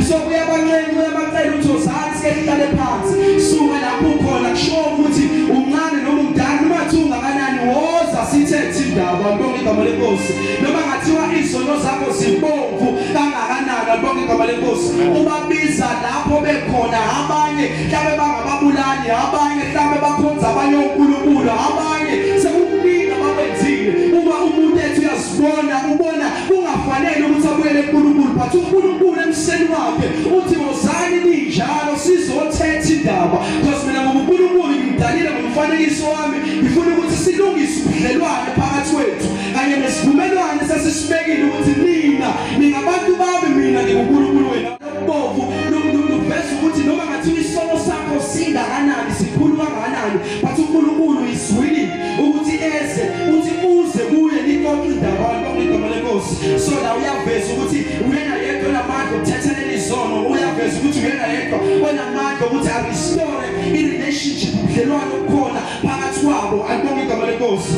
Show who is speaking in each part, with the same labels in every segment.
Speaker 1: So uyabancenga, uyabacela ukuthi wozani sike sihlale phansi. Suka lapho ukhona, kusho ukuthi umncane noma umdala, noma thi ungakanani, woza sithethe indaba. Alibonge igama lenkosi. Noma ngathiwa izono zakho zibomvu kangakanani, alibonge igama lenkosi. Ubabiza lapho bekhona. Abanye mhlawumbe bangababulali, abanye mhlawumbe bakhonza abanye onkulunkulu, abanye sekukuningi abakwenzile. Uma umuntu ethi uyazibona, ubona kungafanele ukuthi abuyele kuNkulunkulu, but uNkulunkulu emseni wakhe uthi wozani ninjalo sizothetha indaba, because mina ngokuNkulunkulu ngimdalile ngomfanekiso wami. Ngifuna ukuthi silungise ubudlelwane phakathi kwethu kanye nesivumelwano sesisibekile ukuthi nina ningabantu bami, mina nginguNkulunkulu wena. Bovu luveza ukuthi noma ngathiwa isono sakho singakanani, sikhulu kangakanani, but uNkulunkulu is willing ukuthi eze, uthi uze kuye nixoxe indaba. Alibonge igama lenkosi. So la uyaveza ukuthi uyena yedwa onamandla okuthethelela izono. Uyaveza ukuthi uyena yedwa onamandla ukuthi arestore i-relationship, ubudlelwano obukhona phakathi kwabo. Alibonge igama lenkosi.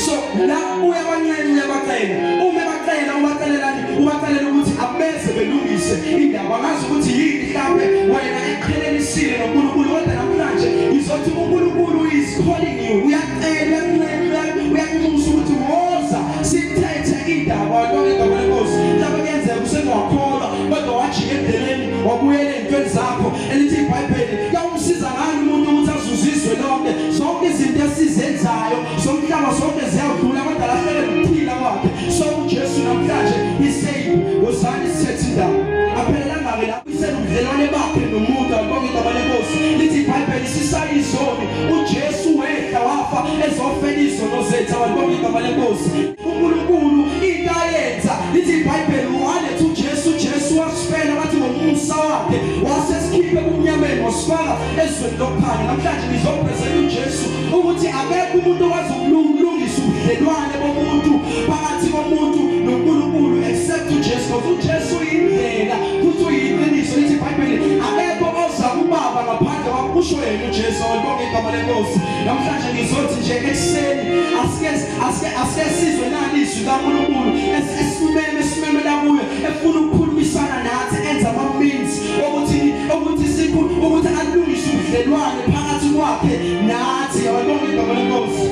Speaker 1: So la uyabancenga, uyabacela. Uma ebacela, ubacelelani? Ubacelela ukuthi abeze belungise indaba. Ngazi ukuthi yini mhlambe wena eqhelelisile noNkulunkulu, kodwa namhlanje ngizothi uNkulunkulu is calling you. Uyacela, uyancenga, uyanxusa ukuthi woza sithethe indaba. Alibonge igama lenkosi. Mhlawumbe kuyenzeka usengawakholwa, kodwa wajika endleleni, wabuyela ey'ntweni zakho. Elithi iBhayibheli, kuyawumsiza ngani umuntu ukuthi azuze izwe lonke, zonke izinto esizenzayo zomhlaba zonke ziyadlula, kodwa lahleke nokuphila kwakhe? So uJesu namhlanje he said, wozani sithethe indaba. Aphelelanga-ke lapho, isele ubudlelwane bakhe nomuntu. Alibonge igama lenkosi. Lithi iBhayibheli, sisayizoni uJesu wehla wafa ezofela izono zethu. Alibonge igama lenkosi. UNkulunkulu into ayenza, lithi iBhayibheli, waletha uJesu. UJesu wasifela, wathi ngomusa wakhe wasesikhiphe kumnyameni, wasifaka ezweni lokukhanya. Namhlanje ngizopresenta uJesu ukuthi akekho umuntu okwazi ukulungisa ubudlelwane bomuntu phakathi komuntu noNkulunkulu except uJesu, because uJesu uyindlela futhi uyiqiniso. Lithi iBhayibheli, akekho oza kubaba ngaphandle kwakho, kusho yena uJesu. Alibonge igama lenkosi. Namhlanje ngizothi nje ekuseni asike sizwe nani izwi kaNkulunkulu esimeme, esimemela kuye, efuna ukukhulumisana nathi, enza ama means ukuthi sikhu ukuthi alungise ubudlelwane phakathi kwakhe nathi. Alibonge igama lenkosi.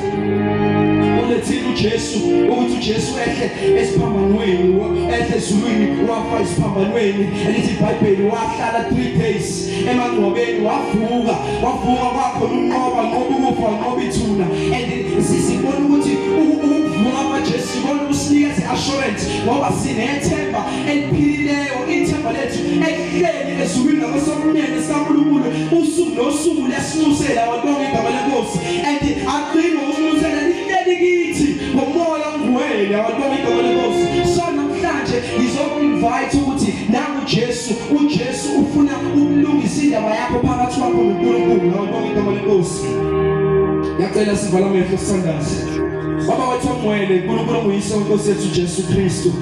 Speaker 1: Ulethile uJesu ukuthi uJesu ehle esiphambanweni, ehle ezulwini, wafa esiphambanweni. Elithi iBhayibheli wahlala 3 days emangcwabeni, wavuka. Wavuka kwakhona unqoba, nqoba ukufa, nqoba ithuna. And sisibona ukuthi ukuvuka kwaJesu sibona ukusinikeza i-assurance, ngoba sinethemba eliphilileyo, ithemba lethu elihleli ezulwini ngakwesokunene sikaNkulunkulu. Usuku nosuku liyasinxusela. Alibonge igama lenkosi. And agcine ngokusinxusela, lihleli kithi ngomoya ongcwele. Alibonge igama lenkosi. So namhlanje ngizoku-invite ukuthi nangu Jesu. UJesu ufuna ukulungisa indaba yakho phakathi kwakho noNkulunkulu. Alibonge igama lenkosi. Ngiyacela sivala amehlo, sithandaze. Baba wethu ongcwele, uNkulunkulu onguyise wenkosi yethu Jesu Kristu.